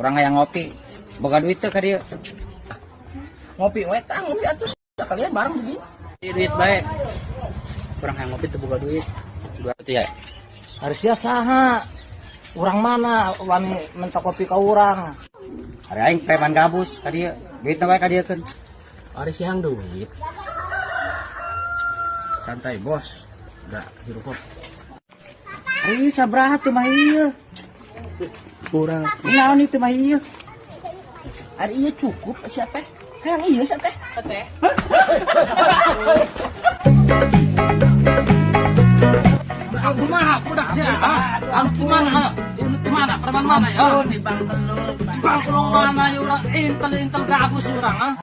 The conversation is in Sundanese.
Urang hayang ngopi. Boga duit teu ka dieu? Ngopi we tah, ngopi atuh sekalian bareng begini. Duit bae. Urang hayang ngopi teu boga duit. Dua ya. Harusnya saha? Urang mana wani minta kopi ka urang? Ari aing preman gabus ka dieu. Duitna wae ka dieu keun. Ari siang duit. Santai, bos. Udah hirup kok. Ari sabaraha teu mah ieu? Kurang. Naon itu mah ieu? Ari ieu cukup sia teh. Hayang ieu sia teh. Teh. Kumaha budak sia? Ah, mana? Ini mana? Preman mana ya? Di Bang Telung. Bang Telung mana ya urang intel-intel gabus urang ah?